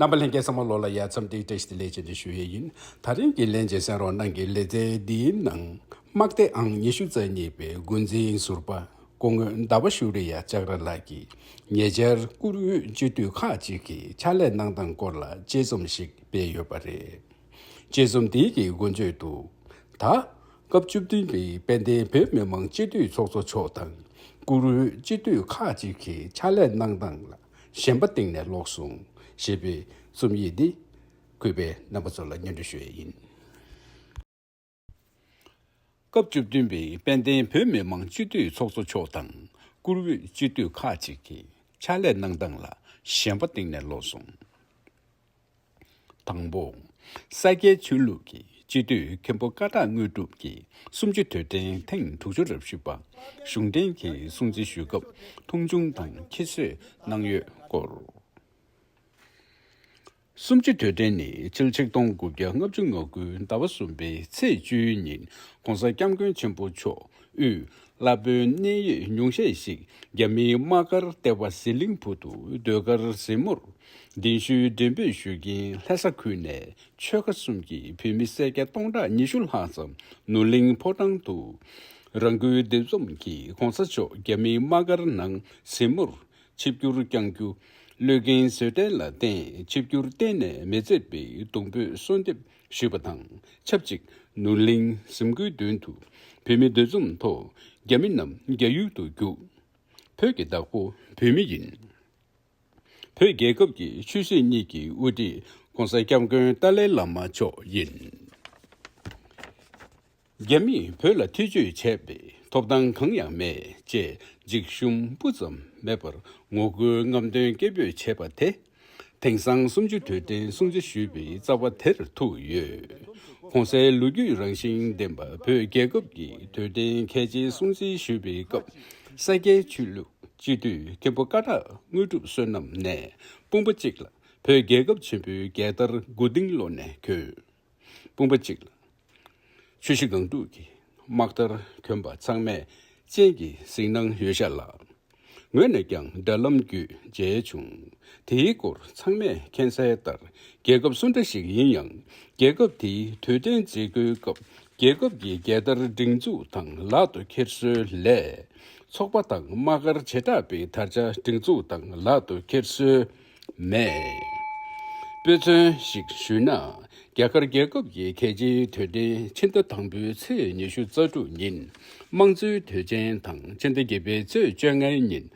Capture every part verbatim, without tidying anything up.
རྣམ་པ་ལྷན་རྒྱས་ཚང་མ་ལོ་ལ་ཡ་འཚམས་འདྲི་བཀྲ་ཤིས་བདེ་ལེགས་བཅས་ཏེ་ཞུ་ཡས་ཡིན། ད་རིང་གི་ལན་གཅིག་གསན་རོགས་གནང་གི། ལེ་ཚན་འདིའི་ནང་དམག་སྡེ་ཨང་ཉི་ཤུ་རྩ་གཉིས་པའི་འགོ་འཛིན་ཟུར་པ་སྐུ་ངོ་ཟླ་བ་ཤུ་རི་ཡ་ལྕགས་ར་ལགས་ཀྱིས་ཉེ་ཆར་བཀུར་འོས་སྤྱི་འཐུས་ཁག་ཅིག་གིས་ཕྱག་ལས་གནང་སྟངས་སྐོར་ལ་དཔྱད་རྩོམ་ཞིག་སྤེལ་ཡོད་པ་རེད། དཔྱད་རྩོམ་དེའི་གི་འགོ་བརྗོད་དུ། ད་སྐབས་བཅུ་བདུན་པའི་དཔལ་ལྡན་བོད་མི་མང་སྤྱི་འཐུས་ཚོགས་གཙོ་མཆོག་དང་བཀུར་འོས་སྤྱི་འཐུས་ཁག་ཅིག་གིས་ཕྱག་ལས་གནང་སྟངས་ལ་ཞེན་པ་གཏིང་ནས་ལོག་སོང་ཞེས་པའི་རྩོམ་ཡིག་འདི་གུས་པས་རྣམ་པ་ཚོ་ལ་སྙན་སྒྲོན་ཞུ་ཡས་ཡིན། སྐབས་བཅུ་བདུན་པའི་དཔལ་ལྡན་བོད་མི་མང་སྤྱི་འཐུས་ཚོགས་གཙོ་མཆོག་དང་བཀུར་འོས་སྤྱི་འཐུས་ཁག་ཅིག་གིས་ཕྱག་ལས་གནང་སྟངས་ལ་ཞེན་པ་གཏིང་ནས་ལོག་སོང་། དང་པོ། ས་སྐྱའི་ཆོས་ལུགས་ཀྱི་སྤྱི་འཐུས་མཁན་པོ་ཀ་དག་དངོས་གྲུབ་ཀྱིས་གསུམ་བཅུའི་དུས་དྲན་ཐེངས་དྲུག་ཅུ་རེ་བཞི་པ་གཞུང་འབྲེལ་གྱི་སྲུང་བརྩི་ཞུ་སྐབས་མཐོང་ཆུང་དང་ཁྱད་གསོད་གནང་ཡོད་སྐོར། གསུམ་བཅུའི་དུས་དྲན་ནི་ཕྱི་ལོ་ཆིག་སྟོང་དགུ་བརྒྱ་ལྔ་བཅུ་ང་དགུ་ཟླ་བ་གསུམ་པའི་ཚེས་བཅུའི་ཉིན་༸གོང་ས་༸སྐྱབས་མགོན་ཆེན་པོ་མཆོག་དབུས་བླ་བོད་གནད་ཡོད་ཉུང་ཤས་ཤིག་རྒྱ་མིའི་དམག་སྒར་ལྟེ་བ་ཟི་ལིང་བུ་དུ་ཟློས་གར་གཟིགས་མོར་གདན་ཞུའི་མགྲོན་འབོད་ཞུ་མཁན་ལྷ་ས་ཁུལ་ནས་ཆོལ་ཁ་གསུམ་གྱི་བོད་མི་སེར་སྐྱ་སྟོང་ཕྲག་ཉི་ཤུ་ལྷག་ཙམ་ནོར་གླིང་ཕོ་བྲང་དུ་རང་འགུལ་འདུ་འཛོམས་ཀྱིས་༸གོང་ས་མཆོག་རྒྱ་མིའི་དམག་སྒར་ནང་གཟིགས་མོར་ཆིབས་བསྒྱུར་བསྐྱང་རྒྱུ། བློས་འགེལ་བཟོད་བྲལ་ལ་བརྟེན་ཆིབས་བསྒྱུར་གཏན་ནས་མི་མཛད་པའི་གདུང་འབོད་གསོལ་འདེབས་ཞུས་པ་དང་ཆབས་ཅིག་ནོར་གླིང་གཟིམ་འགོའི་མདུན་དུ་བོད་མི་འདུ་འཛོམས་ཐོག་རྒྱ་མི་རྣམས་རྒྱ་ཡུལ་དུ་རྒྱུགས། བོད་ཀྱི་བདག་པོ་བོད་མི་ཡིན། བོད་རྒྱལ་ཁབ་ཀྱི་ཆོས་སྲིད་གཉིས་ཀྱི་དབུ་ཁྲིད་༸གོང་ས་༸སྐྱབས་མགོན་ཏཱ་ལའི་བླ་མ་མཆོག་ཡིན། རྒྱ་མིས་བོད་ལ་ཐེ་བྱུས་བྱས་པའི་ཐོབ་ཐང་གང་ཡང་མེད་ཅེས་འཇིགས་ཞུམ་སྤུ་ཙམ་མེད་པར་ངོ་རྒོལ་རྔམ་སྟོན་སྐད་འབོད་བྱས་པ་དེ། དེང་སང་གསུམ་བཅུའི་དུས་དྲན་སྲུང་བརྩི་ཞུས་པའི་རྩ་བ་དེར་ཐུག་ཡོད། གོང་གསལ་ལོ་རྒྱུས་རང་བཞིན་ལྡན་པ་བོད་རྒྱལ་ཁབ་ཀྱི་དུས་དྲན་གལ་ཆེའི་སྲུང་བརྩི་ཞུས་པའི་སྐབས་ས་སྐྱའི་ཆོས་ལུགས་སྤྱི་འཐུས་མཁན་པོ་ཀ་དག་དངོས་གྲུབ་བསོད་ནམས་ནས་དཔུང་པ་གཅིག་ལ་བོད་རྒྱལ་ཁབ་ཆེན་པོའི་རྒྱལ་དར་མགོ་རྟིང་སློག་ནས་གོན། དཔུང་པ་གཅིག་ལ། ཆུ་བཞི་སྒང་དྲུག་གི་དམག་དར་གྱོན་པ་ཚང་མས་སྤྱན་གྱིས་གཟིགས་སྣང་ཡོད་ཤག་ལ། ངོས་ནས་ཀྱང་དྲ་ལམ་བརྒྱུད་མཇལ་བྱུང་། དེའི་སྐོར་ཚང་མས་མཁྱེན་གསལ་ལྟར་རྒྱལ་ཁབ་སུ་འདྲ་ཞིག་ཡིན་ཡང་རྒྱལ་ཁབ་དེའི་དུས་དྲན་མཛད་སྒོའི་སྐབས་རྒྱལ་ཁབ་ཀྱི་རྒྱལ་དར་སྒྲེང་འཛུགས་དང་ལག་ཏུ་འཁྱེར་སྲོལ་ལས་ཚོགས་པ་དང་དམག་སྒར་བྱེ་བྲག་པའི་དར་ཆ་སྒྲེང་འཛུགས་དང་ལག་ཏུ་འཁྱེར་སྲོལ་མེད། དཔེ་མཚོན་ཞིག་ཞུས་ན། རྒྱ་གར་རྒྱལ་ཁབ་ཀྱི་གལ་ཆེའི་དུས་དྲན་ཕྱི་ཟླ་དང་པོའི་ཚེས་ཉི་ཤུ་རྩ་དྲུག་ཉིན་དམངས་གཙོའི་དུས་ཆེན་དང་ཕྱི་ཟླ་བརྒྱད་པའི་ཚེས་བཅོ་ལྔའི་ཉིན་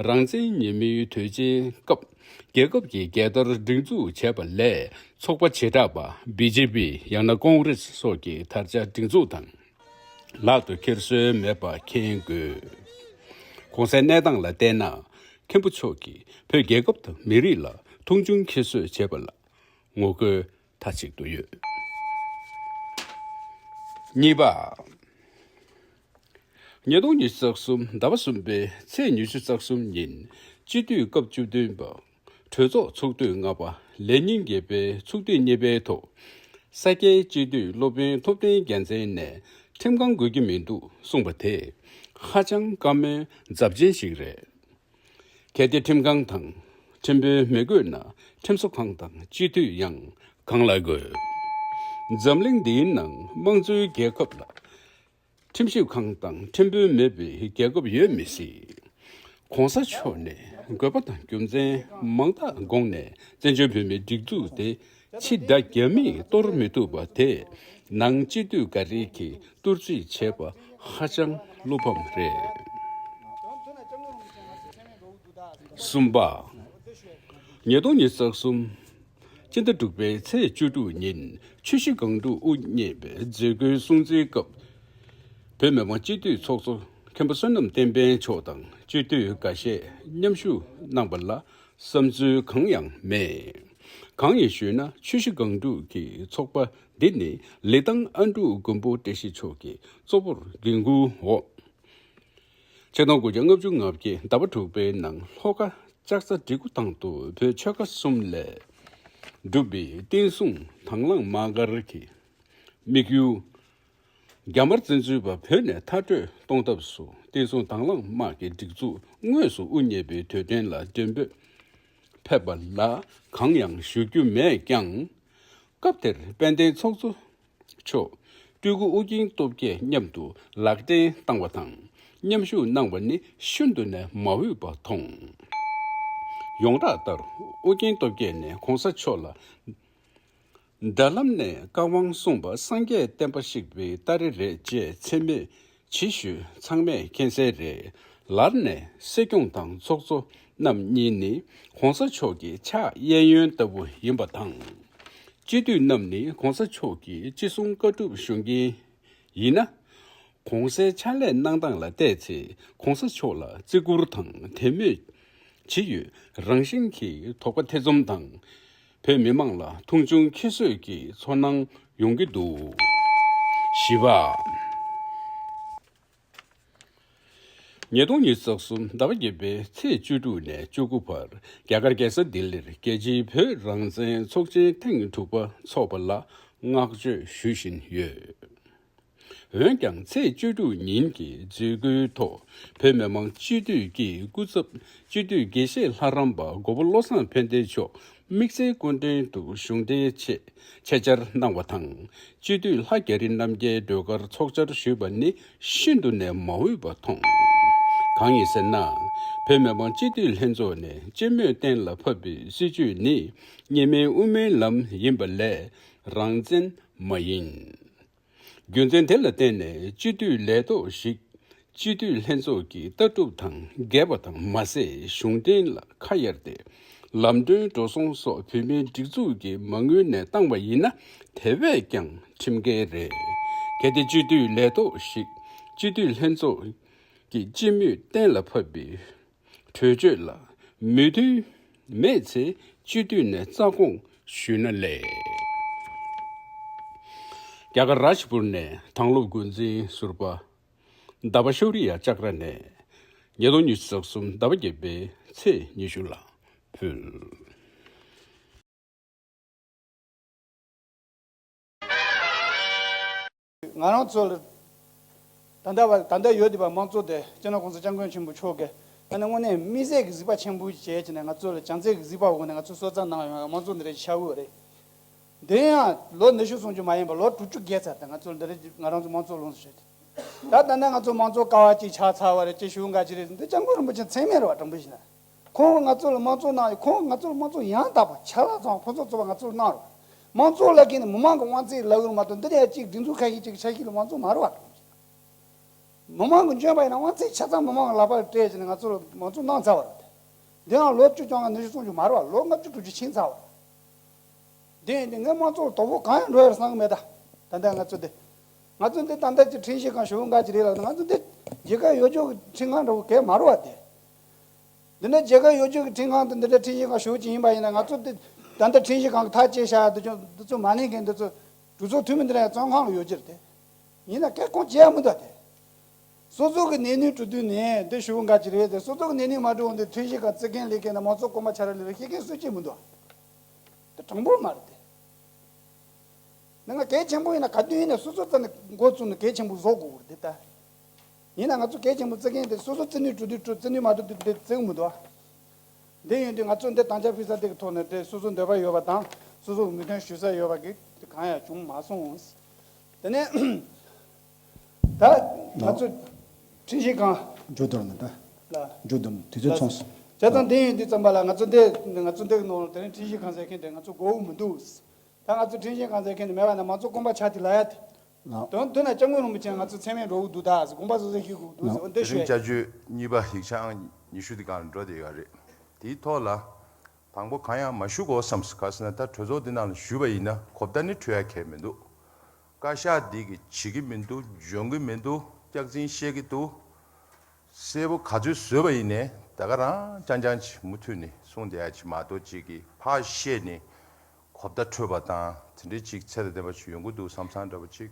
རང་བཙན་ཉིན་མོའི་དུས་ཆེན་སྐབས་རྒྱལ་ཁབ་ཀྱི་རྒྱལ་དར་སྒྲེང་འཛུགས་བྱས་པ་ལས་ཚོགས་པ་བྱེ་བྲག་པ་བི་ཇེ་པི་ཡང་ན་ཀོང་རེས་སོགས་ཀྱི་དར་ཆ་སྒྲེང་འཛུགས་དང་ལག་ཏུ་འཁྱེར་སྲོལ་མེད་པ་མཁྱེན་དགོས། གོང་གསལ་གནས་སྟངས་ལ་བལྟས་ན། མཁན་པོ་མཆོག་གིས་བོད་རྒྱལ་ཁབ་དང་མི་རིགས་ལ་མཐོང་ཆུང་ཁྱད་གསོད་བྱས་པ་ལ་ངོ་རྒོལ་མཐའ་གཅིག་ཏུ་ཡོད། གཉིས་པ། ཉིས་སྟོང་ཉི་ཤུ་རྩ་གསུམ་ཟླ་བ་གསུམ་པའི་ཚེས་ཉི་ཤུ་རྩ་གསུམ་ཉིན་སྤྱི་འཐུས་སྐབས་བཅུ་བདུན་པ་གྲོས་ཚོགས་ཚོགས་དུས་ལྔ་པ་ལས་ཉིན་བརྒྱད་པའི་ཚོགས་དུས་གཉིས་པའི་ཐོག་ས་སྐྱའི་སྤྱི་འཐུས་སློབ་དཔོན་ཐུབ་བསྟན་རྒྱལ་མཚན་ནས་ཁྲིམས་ཁང་དགོས་ཀྱི་མི་འདུག་གསུངས་པ་དེ་ཧ་ཅང་བཀའ་མོལ་ཚབས་ཆེན་ཞིག་རེད། གལ་ཏེ་ཁྲིམས་ཁང་དང་ཁྲིམས་དཔོན་མི་དགོས་ན་ཁྲིམས་བཟོ་ཁང་དང་སྤྱི་འཐུས་ཡང་གང་ལ་དགོས། འཛམ་གླིང་འདིའི་ནང་དམངས་གཙོའི་རྒྱལ་ཁབ་ལ་ཁྲིམས་ཞིབ་ཁང་དང་ཁྲིམས་དཔོན་མེད་པའི་རྒྱལ་ཁབ་ཡོད་མི་སྲིད། ༸གོང་ས་མཆོག་ནས་དགོས་པ་དང་རྒྱུ་མཚན་མང་དག་དགོངས་ནས་བཙན་བྱོལ་བོད་མིའི་སྒྲིག་འཛུགས་དེ་ཕྱི་ཟླ་བརྒྱ་མིས་གཏོར་མི་ཐུབ་པ་དེ་ནང་སྤྱི་འཐུས་འགའ་རེ་གིས་གཏོར་རྩིས་བྱས་པ་ཧ་ཅང་བློ་ཕམ་རེད། གསུམ་པ། ཉིས་སྟོང་ཉི་ཤུ་རྩ་གསུམ་སྤྱི་ཟླ་དྲུག་པའི་ཚེས་བཅུ་དྲུག་ཉིན་ཆུ་བཞི་སྒང་དྲུག་དབུ་བརྙེས་པའི་མཛད་སྒོའི་སྲུང་བརྩིའི་སྐབས་བོད་མི་མང་སྤྱི་འཐུས་ཚོགས་གཙོ་མཁན་པོ་བསོད་ནམས་བསྟན་འཕེལ་མཆོག་དང་སྤྱི་འཐུས་འགའ་ཤས་མཉམ་ཞུགས་གནང་པ་ལ་བསམ་ཚུལ་གང་ཡང་མེད། གང་ཡིན་ཞུས་ན་ཆུ་བཞི་སྒང་དྲུག་གི་ཚོགས་པ་འདི་ནི་ལི་ཐང་ཨ་འབྲུག་མགོན་པོ་བཀྲ་ཤིས་མཆོག་གིས་གཙོ་བོར་འགན་འཁུར་འོག་ཆིག་སྟོང་དགུ་བརྒྱ་ལྔ་བཅུ་ང་བརྒྱད་ཟླ་བ་དྲུག་པའི་ནང་ལྷོ་ཁ་ལྕགས་རྩ་འབྲི་གུ་ཐང་དུ་བོད་ཆོལ་ཁ་གསུམ་ལས་གྲུབ་པའི་བསྟན་སྲུང་དང་བླངས་དམག་སྒར་གྱི་དམིགས་ཡུལ། རྒྱ་དམར་བཙན་འཛུལ་པ་བོད་ནས་མཐར་སྐྲོད་གཏོང་ཐབས་སུ་བསྟན་སྲུང་དང་བླངས་དམག་གི་སྒྲིག་འཛུགས་དངོས་སུ་དབུ་བརྙེས་པའི་དུས་སྟོན་ལ་མགྲོན་འབོད་ ཕེབས་པ་ལ་གང་ཡང་ཞུ་རྒྱུ་མེད་ཀྱང་། སྐབས་དེར་དཔལ་ལྡན་ཚོགས་གཙོ་མཆོག་སྤྲུལ་སྐུ་ཨོ་རྒྱན་སྟོབས་རྒྱས་མཉམ་དུ་ལག་འབྲེལ་བཏང་བ་དང་མཉམ་ཞུགས་གནང་བ་ནི་ཤིན་ཏུ་ནས་མ་འོས་པ་མཐོང་། ཡོངས་གྲགས་ལྟར་ཨོ་རྒྱན་སྟོབས་རྒྱས་ནས་གོང་ས་མཆོག་ལ་དྲ་ལམ་ནས་བཀའ་དབང་གསུངས་པ་སངས་རྒྱས་བསྟན་པ་བཤིག་པའི་སྟ་རེ་རེད་ཅེས་མཚན་སྨད་ཇི་ཞུས་ཚང་མས་མཁྱེན་གསལ་རེད། ལར་ནས་སྲིད་སྐྱོང་དང་ཚོགས་གཙོ་རྣམ་གཉིས་ནི་གོང་ས་མཆོག་གི་ཕྱག་གཡས་གཡོན་ལྟ་བུ་ཡིན་པ་དང་། སྤྱི་འཐུས་རྣམས་ནི་གོང་ས་མཆོག་གི་ཅི་གསུང་བཀའ་སྒྲུབ་ཞུ་མཁན་ཡིན་ན། གོང་གསལ་ཕྱག་ལས་གནང་སྟངས་ལ་བལྟས་ཚེ་གོང་ས་མཆོག་ལ་བརྩི་བཀུར་དང་དད་མོས་ཇི་ཡོད་རང་བཞིན་གྱིས་དོགས་པ་ཐེ་ཚོམ་དང་། བོད་མི་མང་ལ་མཐོང་ཆུང་ཁྱད་གསོད་ཀྱི་ཚོར་སྣང་ཡོང་གི་འདུག་བཞི་པ། ཉིས་སྟོང་ཉི་ཤུ་རྩ་གསུམ་ཟླ་བ་བརྒྱད་པའི་ཚེས་བཅུ་དྲུག་ནས་བཅུ་དགུ་བར་རྒྱ་གར་རྒྱལ་ས་ལྡི་ལིར་རྒྱལ་སྤྱིའི་བོད་རང་བཙན་ཚོགས་ཆེན་ཐེངས་དྲུག་པ་འཚོགས་པ་ལ་བསྔགས་བརྗོད་ཞུ་བཞིན་ཡོད། འོན་ཀྱང་ཚེས་བཅུ་དྲུག་ཉིན་གྱི་མཛད་སྒོའི་ཐོག་བོད་མི་མང་སྤྱི་འཐུས་ཀྱི་སྐུ་ཚབ་སྤྱི་འཐུས་དགེ་བཤེས་ལྷ་རམས་པ་མགོན་པོ་བློ་བཟང་ཕན་བདེ་མཆོག་དམིགས་བསལ་སྐུ་མགྲོན་དུ་གཞུང་འབྲེལ་ཆེད་ཆེད་བཅར་གནང་བ་དང་། སྤྱི་འཐུས་ལྷ་རྒྱ་རི་རྣམ་རྒྱལ་སྒྲོལ་དཀར་ཚོགས་བཅར་ཞུས་པ་ནི་ཤིན་ཏུ་ནས་མ་འོས་པ་མཐོང་། གང་ཡིན་ཟེར་ན། བོད་མི་མང་སྤྱི་འཐུས་ལྷན་ཚོགས་ནས་སྤྱི་མོས་གཏན་ལ་ཕབ་པའི་སྲིད་བྱུས་ནི་གཉིས་སྨན་དབུ་མའི་ལམ་ཡིན་པ་ལས་རང་བཙན་མ་ཡིན། རྒྱུ་མཚན་དེ་ལ་བརྟེན་ནས་སྤྱི་འཐུས་ལས་ཐོག་ཞིག་སྤྱི་འཐུས་ལྷན་ཚོགས་ཀྱི་ལྟ་གྲུབ་དང་འགལ་བ་དང་མ་ཟད་གཞུང་འབྲེལ་ལ་ཁ་གཡར་ཏེ་ལམ་གྲོན་འགྲོ་སོང་སོགས་བོད་མིའི་སྒྲིག་འཛུགས་ཀྱི་མ་དངུལ་ནས་བཏང་བ་ཡིན་ན་དེ་བས་ཀྱང་ཁྲིམས་འགལ་རེད། གལ་ཏེ་སྤྱི་འཐུས་ལས་ཐོག་ཞིག་སྤྱི་འཐུས་ལྷན་ཚོགས་ཀྱི་སྤྱི་མོས་གཏན་ལ་ཕབ་པའི་གྲོས་ཆོད་ལ་མོས་མཐུན་མེད་ཚེ་སྤྱི་འཐུས་ནས་རྩ་དགོངས་ཞུས་ན་ལེགས། རྒྱ་གར་རཱཇ་པུར་ནས་དྭང་སློབ་འགོ་འཛིན་ཟུར་པ་ཟླ་བ་ཤོ་རི་ཡ་ལྕགས་ར་ནས་ཉིས་སྟོང་ཉི་ཤུ་རྩ་གསུམ་ཟླ་བ་བརྒྱད་པའི་ཚེས་ཉི་ཤུ་ལ་ཕུལ། ང་རང་ཚོ་ལ་ད་ལྟ་བ་ད་ལྟ་ཡོད་བསྡད་པ་དམངས་གཙོ་དེ་སྤྱི་ནོར་༸གོང་ས་༸སྐྱབས་མགོན་ཆེན་པོ་མཆོག་གིས་ད་ནི་དངོས་གནས་དམིགས་བསལ་གྱི་གཟིགས་པ་ཆེན་པོ་བྱས་བྱས་ནས་ང་ཚོ་ལ་བྱམས་བརྩེ་གི་གཟིགས་པ་འོག་ནས་ང་ཚོ་གསོལ་རྩ་གནང་ཡོང་ཡ་དམངས་གཙོ་འདི་རེད་ཤ་བོ་རེད། འདི་ཡང་ལོ་ཉི་ཤུ་སོང་རྒྱུ་མ་ཡིན་པ་ལོ་དྲུག་ཅུ་བརྒལ་ཚར་ཏེ་ང་ཚོ་འདི་རེད་ང་རང་ཚོ་དམངས་གཙོ་ལོངས་སུ་སྤྱོད་དེ། ད་ད་ནི་ང་ཚོ་དམངས་གཙོ་ཀ་བ་གཅིག་ཆགས་ཚར་བ་རེད་ཅེས་ཞུ་འགའ་ཅི་རེད་འདི་སྐྱབས་མགོན་རིན་པོ་ཆེ་མཚན་སྨད་རེད་བ་དྲང་པོ་ཞིག་ན། ཁོང་ང་ཚོ་ལ་དམངས་གཙོ་གནང་ཡོད། ཁོང་ང་ཚོ་ལ་དམངས་གཙོ་ཡང་དག་པ་ཆ་ལག་ཚང་ཁོང་ཚོ་གཙོ་བ་ང་ཚོ་ལ་གནང་རོགས། དམངས་གཙོ་ལབ་མཁན་ནི་མི་མང་གི་དབང་ཚད་ལབ་ཡོད་མ་གཏོགས་འདི་ནས་ཅིག་སྒྲིག་འཛུགས་ཁ་ཤས་ཅིག་ཆ་ཤས་ལ་དམངས་གཙོ་མ་རེད་བ། མི་མང་གི་འཇོན་པ་ཡིན་ན་དབང་ཚད་ཆ་ཚང་མི་མང་གི་ལག་པར་སྤྲད་བྱས་ནས་ང་ཚོ་ལ་དམངས་གཙོ་གནང་ཚར་བ་རེད། འདི་ཡང་ལོ་བཅུ་བཅོ་ལྔ་ཉི་ཤུ་སོང་རྒྱུ་མ་རེད་བ་ལོ་ལྔ་བཅུ་དྲུག་ཅུ་ཕྱིན་ཚར་བ་རེད། དེ་ཡིན་དུས་ངས་དམངས་གཙོ་ལ་དོ་ཕོག་གང་ཡང་འགྲོ་ཡ་རེད་བསམ་གི་མེད་ད། ད་ལྟ་ང་ཚོ་འདི། ང་ཚོ་འདི་ད་ལྟ་ཀྱི་ཁྲིམས་ཞིབ་ཁང་ཞུ་བ་འགའ་ཅིག་རེད་ལབ་ན་ང་ཚོ་འདི་རྒྱལ་ཁབ་ཡོད་རྒྱུ་གི་ཁྲིམས་ཁང་འདྲ་བོ་གས་མ་རེད་བ་དེ། འདི་ནི་རྒྱལ་ཁབ་ཡོད་རྒྱུ་གི་ཁྲིམས་ཁང་དུ་འདི་འདྲ་ཁྲིམས་ཞིབ་ཁང་ཞུ་བ་ཅིག་ཡིན་པ་ཡིན་ན་ང་ཚོ་འདི་ད་ལྟ་ཁྲིམས་ཞིབ་ཁང་གི་ཐག་བཅད་བཞག་ཡ་འདི་ཚོ་འདི་ཚོ་མ་ལེན་མཁན་འདི་ཚོ་གྲོས་ཚོགས་འཐུས་མི་འདི་འདྲ་ཡང་བཙོན་ཁང་ལ་ཡོད་རྒྱུ་རེད་དེ། ཡིན་ན་སྐད་ཁོང་བྱེད་ཡ་མི་འདུག་དེ། སོ་སོ་གི་གནད་དོན་གྲོས་བསྡུར་ནས་འདི་ཞུ་བ་འགའ་ཅིག་རེད་དེ་སོ་སོ་གི་གནད་དོན་མ་གྲོས་འོང་དུས་ཁྲིམས་ཞིབ་ཁང་རྩིས་མཁན་ལས་མཁན་དང་མང་ཚོགས་སྐོར་མ་ཆ་ར་ལས་ལ་ཤེས་མཁན་སུ་གཅིག་མི་འདུག་དེ་དྲང་པོ་མ་རེད་དེ། ནི་ང་གལ་ཆེན་པོ་ཡིན་ན་ག་དུས་ཡིན་ན་སོ་སོ་རྩ་ནས་འགོ་བཙུགས་ནས་གལ་ཆེན་པོ་བཟོ་དགོས་རེད་དེ་ད། ཡིན་ན་ང་ཚོ་གལ་ཆེན་པོ་རྩིས་མཁན་དེ་སོ་སོ་རྩིས་ནུས་གྲོས་བསྡུར་གྲོས་རྩིས་ནུས་མ་གྲོས་བསྡུར་དེ་བརྩི་གི་མི་འདུག་ཨ། འདི་ཡིན་དུས་ང་ཚོ་འདི་དང་ཆ་ཕུལ་ས་དེ་གི་ཐོག་ནས་དེ་སོ་སོ་འདོད་པ་ཡོད་པ་དང་སོ་སོ་མོས་མཐུན་ཞུ་ས་ཡོད་པ་གི་དེ་གང་ཡང་བྱུང་མ་སོང་། དེ་ནས་ད་ང་ཚོ་ཁྲིམས་ཞིབ་ཁང་འགྲོ་དོར་ནས་ད་ལ་འགྲོ་དོར་དུས་ཚོད་ལ་ཚོངས་སོང་། བྱས་ཙང་འདི་ཡིན་དུས་ཙམ་པ་ལ་ང་ཚོ་འདི་ང་ཚོ་འདི་གི་ནང་དེ་རིང་ཁྲིམས་ཞིབ་ཁང་ཟེར་མཁན་དེ་ང་ཚོ་དགོས་མི་འདུག་ད་ང་ཚོ་ཁྲིམས་ཞིབ་ཁང་ཟེར་མཁན་དེ་མེད་པ་ན་མང་གཙོ་སྐོང་པ་ཆགས་དེ་ལ་ཡ་དེ། ལགས། དོན་དོན་ལ་སྐྱབས་མགོན་རིན་པོ་ཆེ་ང་ཚོ་མཚན་སྨད་འགྲོ་གི་འདུག་ད་ཟེར་དགོངས་པ་རྫོགས་ཚད་ཞུ་དགོས་འདུག་ཟེར་འོ་འདི་ཞུ་ཡ་དེ་རིང་ཡ། བསྐྱར་བཅོས་གཉིས་པ་ཡིག་ཆ་ཉི་ཤུ་དེ་སྒང་ལ་འགྲོ་བསྡད་ཡོད་རེད། དེའི་ཐོག་ལ། དང་པོ་གང་ཡང་མ་ཞུ་དགོས་བསམ་སོང་ག་ཟེར་ན་ད་གྲོས་ཚོགས་འདི་ནང་ལ་ཞུས་པ་ཡིན་ན་གོ་བརྡ་ནི་འཕྲོད་ཡ་གལ་མི་འདུག་བཀའ་ཤག་འདི་གི་བྱེད་ཀྱི་མི་འདུག་འཇོན་གྱི་མི་འདུག་སྐྱག་རྫུན་བཤད་ཀྱི་འདུག་གསལ་པོ་ག་ཚོད་བཟོས་པ་ཡིན་ནའི་ད་ག་རང་རྐྱང་རྐྱང་ཅིག་མུ་མཐུད་ནས་གསུང་བསྡད་ཡ་ཅིག་མ་གཏོགས་ཅིག་གིས་ཕར་བཤད་ནས་གོ་བརྡ་འཕྲོད་པ་དང་དེ་འདྲའི་ཅིག་ཚད་དང་ལྡན་པ་ཅིག་ཡོང་གི་འདུག་བསམ་བསམ་འདྲ་པོ་ཅིག་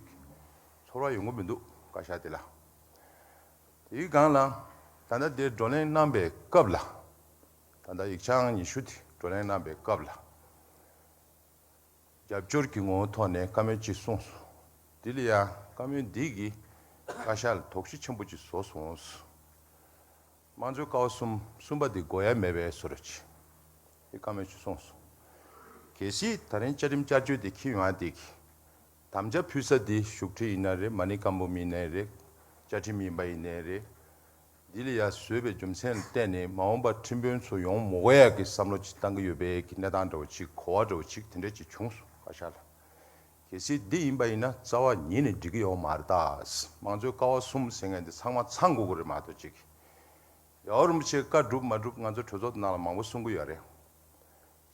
ཚོར་བ་ཡོང་གི་མི་འདུག་བཀའ་ཤག་འདི་ལ། དེའི་སྒང་ལ་ད་ལྟ་འདིར་བགྲོ་གླེང་གནང་པའི་སྐབས་ལ། ད་ལྟ་ཡིག་ཆ་ཉི་ཤུ་དེ་བགྲོ་གླེང་གནང་པའི་སྐབས་ལ། རྒྱབ་སྐྱོར་གྱི་ངོ་བོ་ཐོག་ནས་བཀའ་མོལ་གཅིག་གསུངས་སོང་། འདི་ལ་ཡང་བཀའ་མོལ་འདི་གིས་བཀའ་ཤག་ལ་དོགས་གཞི་ཆེན་པོ་གཅིག་བཟོ་སོང་། དམངས་གཙོའི་ཀ་བ་གསུམ་གསུམ་པ་འདི་དགོས་ཡ་མེད་པའི་བཟོ་འདྲ་ཅིག་དེ་བཀའ་མོལ་ཅིག་གསུངས་སོང་། གལ་སྲིད་ད་རིང་བཅའ་ཁྲིམས་བསྐྱར་བཅོས་དེ་འཁྱེར་ཡོང་ཡ་དེ་གི་དམ་བཅའ་ཕུལ་ས་དེ་བཞུགས་ཁྲི་ཡིན་ན་རེད། མ་ཎི་བཀའ་འབུམ་ཡིན་ནའི་རེད། བཅའ་ཁྲིམས་ཡིན་པ་ཡིན་ནའི་རེད། འདི་ལ་ཡ་བཟོས་པའི་རྒྱུ་མཚན་ལ་བརྟེན་ནས་མ་འོངས་པར་ཁྲིམས་དཔོན་ཚོ་ཡོང་མི་དགོས་ཡ་གི་བསམ་བློ་ཅིག་བཏང་གི་ཡོད་པའི་གི་གནས་སྟངས་འདྲ་བོ་ཅིག་གོ་བ་འདྲ་བོ་ཅིག་དེ་འདྲ་ཅིག་བྱུང་སོང་། བཀའ་ཤག་ལ། གལ་སྲིད་འདི་ཡིན་པ་ཡིན་ན་རྩ་བ་ཉིད་ནས་འགྲིག་གི་ཡོད་མ་རེད་ད། དམངས་གཙོའི་ཀ་བ་གསུམ་ཟེར་མཁན་འདི་ཚང་མ་ཚང་དགོས་ཀྱི་རེད་མ་གཏོགས་ཅིག་རྒྱལ་བ་རིན་པོ་ཆེའི་བཀའ་སྒྲུབ་མ་སྒྲུབ་ང་ཚོ་གྲོས་ཚོགས་ནང་ལ་མང་པོ་གསུང་གི་ཡོད་རེད།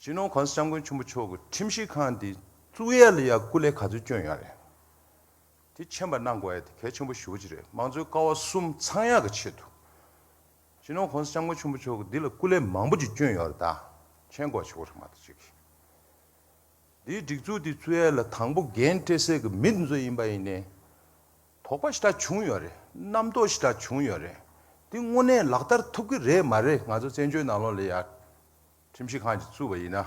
སྤྱི་ནོར་༸གོང་ས་༸སྐྱབས་མགོན་ཆེན་པོ་མཆོག་གིས་ཁྲིམས་ཞིབ་ཁང་འདི་བཙུགས་ཡས་ལ་ཡ་སྐུ་ལས་ག་ཚོད་བསྐྱོན་ཡོད་རེད། དེ་མཁྱེན་པ་གནང་དགོས་ཡ་དེ་གལ་ཆེན་པོ་ཞེ་པོ་ཅིག་རེད། དམངས་གཙོའི་ཀ་བ་གསུམ་ཚང་ཡག་གི་ཆེད་དུ། སྤྱི་ནོར་༸གོང་ས་༸སྐྱབས་མགོན་ཆེན་པོ་མཆོག་གིས་འདི་ལ་སྐུ་ལས་མང་པོ་ཅིག་བསྐྱོན་ཡོད་རེད་ད། མཁྱེན་དགོས་ཆེ་བོ་རེད་མ་གཏོགས་ཅིག་འདིའི་སྒྲིག་འཛུགས་འདི་བཙུགས་ཡས་ལ་དང་པོ་འགན་འཁྲི་སའི་གི་མི་འདི་ཚོ་ཡིན་པ་ཡིན་ནའི། དོགས་པ་ཞེ་དྲག་བྱུང་ཡོད་རེད། རྣམ་རྟོག་ཞེ་དྲག་བྱུང་ཡོད་རེད། འདི་དངོས་གནས་ལག་བསྟར་ཐུབ་ཀྱི་རེད་མ་རེད། ང་ཚོ་བཙན་བྱོལ་ནང་ལོགས་ལ་ཡ་ཁྲིམས་ཞིབ་ཁང་ཅིག་བཙུགས་པ་ཡིན་ན།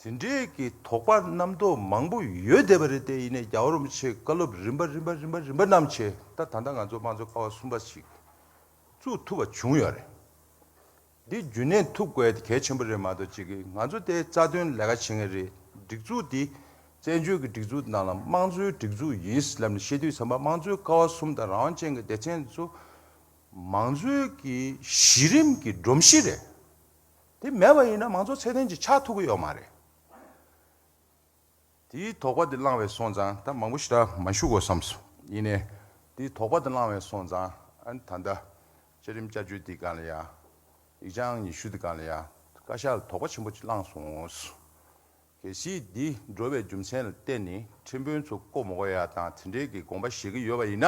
དེ་འདྲའི་གི་དོགས་པ་རྣམ་རྟོག་མང་པོ་ཡོད་བསྡད་པ་རེད་དེ། ཡིན་ནའི་རྒྱལ་བ་རིན་པོ་ཆེའི་བཀའ་སློབ་རིམ་པ་རིམ་པ་རིམ་པ་རིམ་པ་བསྣམས་བྱས། ད་ད་ལྟ་ང་ཚོ་དམངས་གཙོ་ཀ་བ་གསུམ་པ་ཞིག་བཙུགས་ཐུབ་པ་བྱུང་ཡོད་རེད། འདི་རྒྱུན་གནས་ཐུབ་དགོས་དེ་གལ་ཆེན་པོ་རེད་མ་གཏོགས་ཅིག་གི་ང་ཚོ་དེ་རྩ་དོན་ལས་ཀ་བྱེད་མཁན་རེད། སྒྲིག་འཛུགས་འདི་བཙན་བྱོལ་གྱི་སྒྲིག་འཛུགས་ནང་ལ་དམངས་གཙོའི་སྒྲིག་འཛུགས་ཡིན་ལབ་ནས་བཤད་དུས་ཙམ་པ་དམངས་གཙོའི་ཀ་བ་གསུམ་དང་རང་དབང་ཅན་གྱི་སྡེ་ཚན་ཚོ་མང་གཙོའི་གི་གཞི་རིམ་གྱི་སྒྲོམ་གཞི་རེད། དེ་མེད་པ་ཡིན་ན་མང་གཙོ་ཚད་ལྡན་ཅིག་ཆགས་ཐུབ་ཀྱི་ཡོད་མ་རེད། དེའི་དོགས་པ་དེ་བསླངས་པའི་སོང་ཙང་ད་མང་པོ་ཞེ་དྲག་མ་ཞུ་དགོས་བསམ་སོང་། ཡིན་ནའི་དེའི་དོགས་པ་དེ་བསླངས་པའི་སོང་ཙང་ཨ་ནི་ད་ལྟ་བཅའ་ཁྲིམས་བསྐྱར་བཅོས་དེའི་སྒང་ལ་ཡ། ཡིག་ཆ་ཨང་ཉི་ཤུ་དེའི་སྒང་ལ་ཡ། བཀའ་ཤག་ལ་དོགས་པ་ཆེན་པོ་ཅིག་བསླངས་སོང་། གལ་སྲིད་འདི་འགྲོ་བའི་རྒྱུ་མཚན་ལ་བརྟེན་ནས་ཁྲིམས་དཔོན་ཚོ་བསྐོ་མ་དགོས་ཡ་དང་དེ་འདྲའི་གི་དགོངས་པ་བཞེས་ཀྱི་ཡོད་པ་ཡིན་ན།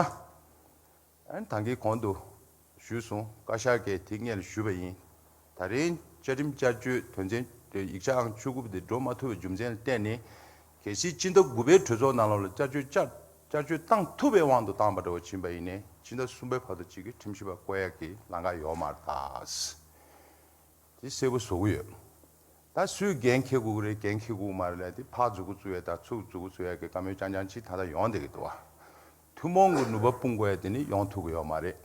ཨ་ནི་ད་གིན་གོང་དུ་ཞུས་སོང་། བཀའ་ཤག་གིས་དེ་སྔོན་ལ་ཞུས་པ་ཡིན། ད་རིང་བཅའ་ཁྲིམས་བསྐྱར་བཅོས་དོན་ཚན་དེ་ཡིག་ཆ་ཨང་བཅུ་དགུ་པ་དེ་འགྲོ་མ་ཐུབ་པའི་རྒྱུ་མཚན་ལ་བརྟེན་ནས། གལ་སྲིད་སྤྱི་ཟླ་དགུ་པའི་གྲོས་ཚོགས་ནང་ལོགས་ལ་བསྐྱར་བཅོས་བསྐྱར་བསྐྱར་བཅོས་བཏང་ཐུབ་པའི་དབང་དུ་བཏང་པ་འདྲ་བོ་ཕྱིན་པ་ཡིན་ནའི་སྤྱི་ཟླ་གསུམ་པའི་བར་དུ་གཅིག་གི་ཁྲིམས་ཞིབ་པ་བསྐོ་ཡག་གི་ལམ་ཁ་ཡོད་མ་རེད་ད། དེ་གསལ་པོ་བཟོ་གི་ཡོད། ད་སུས་འགན་འཁྱེར་དགོས་ཀྱི་རེད། འགན་འཁྱེར་དགོས་ཀྱི་མ་རེད་ལབ་དེ་ཕར་མཛུབ་གུ་བཙུགས་ཡས་དང་ཚུར་མཛུབ་གུ་བཙུགས་ཡས་ཀྱི་བཀའ་མོལ་རྐྱང་རྐྱང་ཅིག་ད་ལྟ་ཡོང་བསྡད་ཀྱི་འདུག་བ། ཐུན་མོང་གི་ནུས་པ་སྤུངས་དགོས་ཡས་དེ་ནི་ཡོང་ཐུབ་ཀྱི་ཡོད་མ་རེད།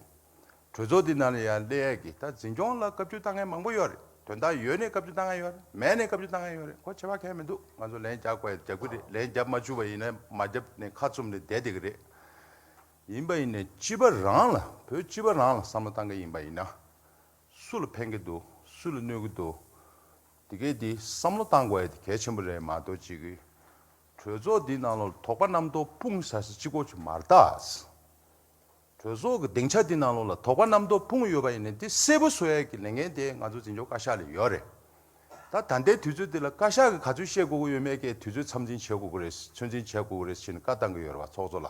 གྲོས་ཚོགས་འདི་ནང་ལ་ཡང་སླེབས་ཡས་ཀྱི་ད་འཛིན་སྐྱོང་ལ་བཀའ་བཀྱོན་བཏང་མཁན་མང་པོ་ཡོད་རེད། དོན་དག་ཡོད་ནས་བཀའ་བཀྱོན་བཏང་མཁན་ཡོད་རེད། མེད་ནས་བཀའ་བཀྱོན་བཏང་མཁན་ཡོད་རེད། ཁོ་ཁྱད་པར་གང་ཡང་མི་འདུག་ང་ཚོ་ལན་རྒྱག་དགོས་ཡས་རྒྱག་གི་རེད། ལན་རྒྱབ་མ་བཅུག་པ་ཡིན་ན་མ་རྒྱབ་ནས་ཁ་བཙུམ་ནས་བསྡད་བསྡད་ཀྱི་རེད། ཡིན་པ་ཡིན་ནས་སྤྱི་པ་རང་ལ་བོད་སྤྱི་པ་རང་ལ་བསམ་བློ་བཏང་གི་ཡིན་པ་ཡིན་ན། སུ་ལ་ཕན་གྱི་འདུག་སུ་ལ་གནོད་ཀྱི་འདུག་དེ་གས་དེ་བསམ་བློ་བཏང་དགོས་ཡ་དེ་གལ་ཆེན་པོ་རེད་མ་གཏོགས་ཅིག་གི་གྲོས་ཚོགས་འདི་ནང་ལོགས་དོགས་པ་རྣམ་རྟོག་སྤུངས་ས་ས་གཅིག་པོ་ཅིག་མ་རེད་ད། གྲོས་ཚོགས་ཀྱི་སྡིངས་ཆ་འདི་ནང་ལོགས་ལ་དོགས་པ་རྣམ་རྟོག་སྤུངས་ཡོད་པ་ཡིན་ན་དེ་གསལ་པོ་བཟོ་ཡ་གི་ལས་འགན་དེ་ང་ཚོ་འཛིན་སྐྱོང་བཀའ་ཤག་ལ་ཡོད་རེད། ད་ད་ལྟའི་དུས་ཚོད་འདི་ལ་བཀའ་ཤག་གིས་ག་ཚོད་བཤད་དགོས་ཀྱི་ཡོད་མེད་ཀྱི་དུས་ཚོད་མཚམས་འཛིན་བྱེད་དགོས་ཀྱི་རེད། ཚོད་འཛིན་བྱེད་དགོས་ཀྱི་རེད་ཟེར་ནས་བཀའ་བཏང་གི་ཡོད་རེད་བ་ཚོགས་གཙོ་ལ།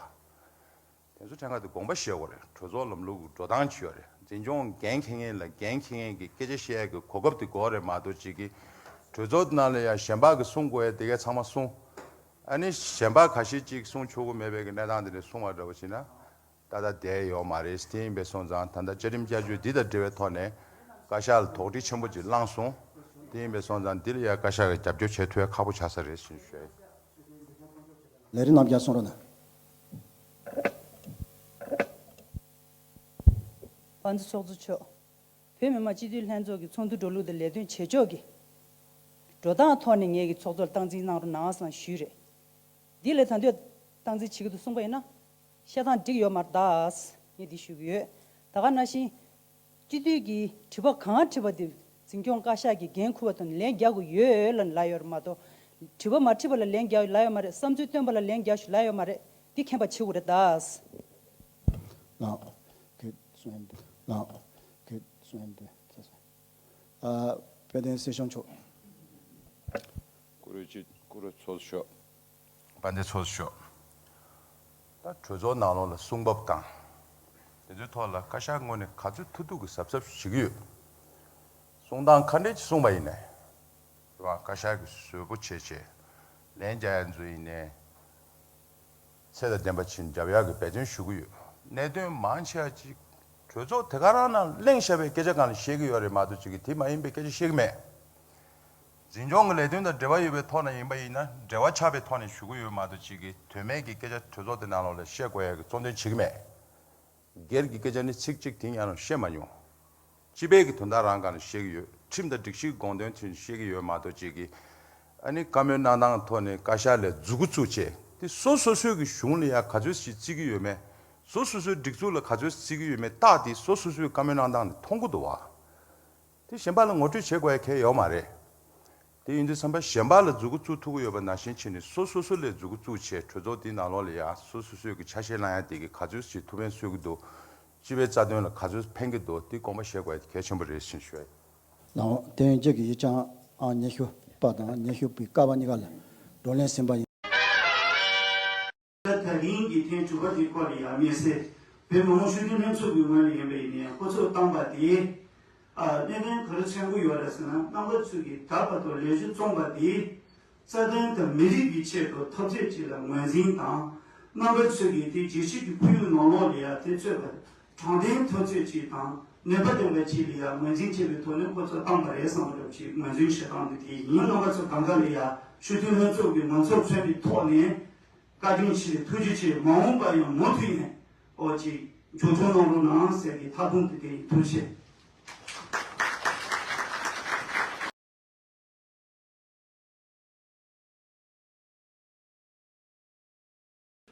དེ་ཚོ་ཕྲན་ཁ་དེ་དགོངས་པ་བཞེས་དགོས་རེད། གྲོས་ཚོགས་ལམ་ལུགས་ཀྱི་འགྲོ་སྟངས་ཅིག་ཡོད་རེད། འཛིན་སྐྱོང་འགན་འཁྱེར་མཁན་ལ་འགན་འཁྱེར་མཁན་གྱི་སྐད་ཆ་བཤད་ཡས་ཀྱི་གོ་སྐབས་དེ་དགོས་རེད་མ་གཏོགས་ཅིག་གི་གྲོས་ཚོགས་ནང་ལ་ཡང་གཞན་པ་གིས་གསུང་དགོས་ཡས་དེ་གས་ཚང་མ་གསུང་། ཨ་ནི་གཞན་པ་ཁ་ཤས་ཅིག་གསུང་ཆོག་གི་མེད་པའི་གི་གནས་སྟངས་དེ་འདྲ་གསུང་བ་འདྲ་བོ་བྱས་ན་ཏག་ཏག་བསྡད་ཡོད་མ་རེད། དེ་ཡིན་པའི་སོང་ཙང་ད་ལྟ་བཅའ་ཁྲིམས་བསྐྱར་བཅོས་འདི་དང་འབྲེལ་བའི་ཐོག་ནས་བཀའ་ཤག་ལ་དོགས་འདྲི་ཆེན་པོ་ཅིག་བསླངས་སོང་། དེ་ཡིན་པའི་སོང་ཙང་འདི་ལ་ཡང་བཀའ་ཤག་གིས་རྒྱབ་སྐྱོར་བྱེད་ཐུབ་ཡ་ཁག་པོ་ཆགས་ས་རེད་ཟེར་ཞུ་ཡ་ཡིན། ལས་རིམ་རྣམས་ཀྱང་གསུང་རོགས་གནང་། དཔལ་ལྡན་ཚོགས་གཙོ་མཆོག་བོད་མི་མང་སྤྱི་འཐུས་ལྷན་ཚོགས་ཀྱི་ཚོགས་འདུ་འགྲོ་ལུགས་དང་ལས་དོན་བྱེད་ཕྱོགས་ཀྱི་འགྲོ་སྟངས་ཐོག་ནས་ངེད་ཀྱི་ཚོགས་གཙོར་སྟངས་འཛིན་གནང་རོགས་གནང་ཟེར་ཞུས་རེད། འདི་ལས་ད་འདོད་སྟངས་འཛིན་བྱེད་ཀྱི་འདུག་གསུངས་པ་ཡིན་ན། བཤད་སྟངས་འགྲིག་ཡོད་མ་རེད་ད། ངས་འདི་ཞུ་གི་ཡོད། ད་ག་ནང་བཞིན། སྤྱི་འཐུས་ཀྱིས་དྲི་བ་གང་དྲིས་པ་དེ་འཛིན་སྐྱོང་བཀའ་ཤག་གིས་འགན་འཁུར་བ་དང་ལན་རྒྱག་དགོས་ཡོད་ལབ་ལབ་ཡོད་རེད་མ་གཏོགས། དྲི་བ་མ་དྲིས་པ་ལ་ལན་རྒྱག་ལབ་ཡོད་མ་རེད། བསམ་ཚུལ་བཏོན་པ་ལ་ལན་རྒྱག་ཞུ་ལབ་ཡོད་མ་རེད། འདི་མཁྱེན་པ་བྱེད་དགོས་རེད་ད། ལགས། གི་སུན་དུ། ལགས། གི་སུན་དུ། ཨ། དཔལ་ལྡན་སྲིད་སྐྱོང་མཆོག་བཀུར་འོས་སྤྱི། བཀུར་འོས་ཚོགས་གཙོ་མཆོག་དཔལ་ལྡན་ཚོགས་གཙོ་མཆོག་ད་གྲོས་ཚོགས་ནང་ལོགས་ལ་གསུང་བབ་དང་། དེ་ཚོའི་ཐོག་ལ་བཀའ་ཤག་ངོས་ནས་ག་ཚོད་ཐུབ་ཐུབ་ཀྱི་གཟབ་གཟབ་བྱེད་ཀྱི་ཡོད། གསུང་སྟངས་ག་འདྲས་ཅིག་གསུངས་པ་ཡིན་ནའི། རེད་བ། བཀའ་ཤག་གིས་བཟོད་པོ་བྱས་བྱས། ལན་རྒྱག་ཡ་ཚོ་ཡིན་ནའི། ཚད་དང་ལྡན་པ་ཅིག་རྒྱབ་ཡག་གི་འབད་བརྩོན་ཞུ་གི་ཡོད། གནད་དོན་མང་ཆེ་བ་ཅིག་གྲོས་ཚོགས་དེ་ག་རང་ནང་གླེང་བཞག་པའི་སྐད་ཆ་སྒང་ལ་བཤད་ཀྱི་ཡོད་རེད་མ་གཏོགས་ཅིག་གིས་དེ་མ་ཡིན་པའི་སྐད་ཆ་བཤད་ཀྱི་མེད། འཛིན་སྐྱོང་གི་ལས་དོན་དང་འབྲེལ་བ་ཡོད་པའི་ཐོག་ནས་ཡིན་པ་ཡིན་ན་འབྲེལ་བ་ཆགས་པའི་ཐོག་ནས་ཞུ་གི་ཡོད་མ་གཏོགས་ཅིག་གིས་དོན་མེད་ཀྱི་སྐད་ཆ་གྲོས་ཚོགས་དེ་ནང་ལོགས་ལ་བཤད་དགོས་ཡ་གི་གཙོ་འདོན་བྱེད་ཀྱི་མེད། སྒེར་གྱི་སྐད་ཆ་ནི་ཚིག་གཅིག་དེ་ཡང་བཤད་མ་མྱོང་། སྤྱི་པའི་གི་དོན་དག་རང་སྒང་ལ་བཤད་ཀྱི་ཡོད། ཁྲིམས་དང་སྒྲིག་གཞི་དགོངས་དོན་ཚུན་བཤད་ཀྱི་ཡོད་མ་གཏོགས་ཅིག་གིས། ཨ་ནི་བཀའ་མོལ་གནང་སྟངས་ཐོག་ནས་བཀའ་ཤག་ལ་མཛུབ་གུ་བཙུགས་བྱས་དེ་སོ་སོ་སོའི་གི་གཞུང་ལ་ཡ་ག་ཚོད་ཞིག་བརྩི་གི་ཡོད་མེད། སོ་སོ་སོའི་སྒྲིག་འཛུགས་ལ་ག་ཚོད་བརྩི་གི་ཡོད་མེད་རྟགས་དེ་སོ་སོ་སོའི་བཀའ་མོལ་གནང་སྟངས་ནས་མཐོང་གི་འདུག་བ། དེ་གཞན་པ་ལ་ངོ་སྤྲོད་བྱེད་དགོས་ཡ་གལ་ཡོད་མ་རེད། དེ་ཡིན་དུས་ཙམ་པ་གཞན་པ་ལ་མཛུབ་གུ་བཙུགས་ཐུབ་ཀྱི་ཡོད་པ་ནང་བཞིན་བྱས་ནས་སོ་སོ་སོ་ལ་མཛུབ་གུ་བཙུགས་བྱས་གྲོས་ཚོགས་དེའི་ནང་ལོགས་ལ་ཡ་སོ་སོ་སོའི་གི་ཆ་ཤས་བླང་ཡ་དེ་གི་ག་ཚོད་ཞིག་ཐུགས་ཕན་གསོས་ཀྱི་འདུག་སྤྱི་པའི་རྩ་དོན་ལ་ག་ཚོད་ཕན་གྱི་འདུག་དེ་དགོངས་པ་བཞེས་དགོས་ཡ་གལ་ཆེན་པོ་རེད་ཟེར་ཞུ་ཡ་ཡིན། ལགས་འོང་། དེ་ཡང་ཁྱེད་ཀྱི་ཡིག་ཆ་ཨང་ཉི་ཤུ་པ་དང་ཉི་ཤུ་པའི་ཀ་པ་གཉིས་ཀ་ལ་བགྲོ་གླེང་ཟིན་པ་ཡིན། ད་རིང་གི་ཐེངས་དྲུག་པ་དེ་སྐོར་ལ་ཡང་དམིགས་བསལ་བོད་མི་མང་སྤྱི་འཐུས་ལྷན་ཚོགས་ཀྱི་ངོས་ནས་ཡིན་པ་ཡིན་ན་ཡང་སྐུ་ཚབ་བཏང་པ་དེ། ཨ་གནད་དོན་ག་རེ་མཚོན་གྱི་ཡོད་རེད་ཟེར་ན། རྣམ་པ་ཚོས་ཀྱིས་ད་བར་དུ་ལས་གཞི་བརྩམས་པ་དེ་རྩ་དོན་དང་མི་རིགས་ཀྱི་ཆེད་དུ་འཐབ་རྩོད་ཅིག་ལ་ངོས་འཛིན་དང་། རྣམ་པ་ཚོས་ཀྱིས་དེ་རྒྱལ་སྤྱི་གི་ཁོར་ཡུག་ནང་ལོགས་ལ་ཡང་དེ་གཙོས་པ་དྲང་བདེན་འཐབ་རྩོད་ཅིག་དང་ནུས་པ་ལྡན་པ་ཅིག་ལ་ཡང་ངོས་འཛིན་བྱེད་པའི་ཐོག་ནས་སྐུ་ཚབ་བཏང་པ་རེད་བསམ་པ་འདྲ་ཅིག་ངོས་འཛིན་བྱེད་སྟངས་འདི་དེ་ཡིན། རྣམ་པ་ཚོ་གང་ག་ལ་ཡང་སྤྱི་འཐུས་ལྷན་ཚོགས་ཀྱི་ངོ་ཚབ་མཚོན་པའི་ཐོག་ནས། བཀའ་དྲིན་ཆེ། ཐུགས་རྗེ་ཆེ། མ་འོངས་པ་ཡང་མུ་མཐུད་ནས་ཨོ་ཅིག་མཇུག་སྐྱོང་གནང་རོགས་གནང་ཟེར་གྱི་ཐག་དུང་དེ་དེ་ཡིན། ཐུགས་རྗེ་ཆེ།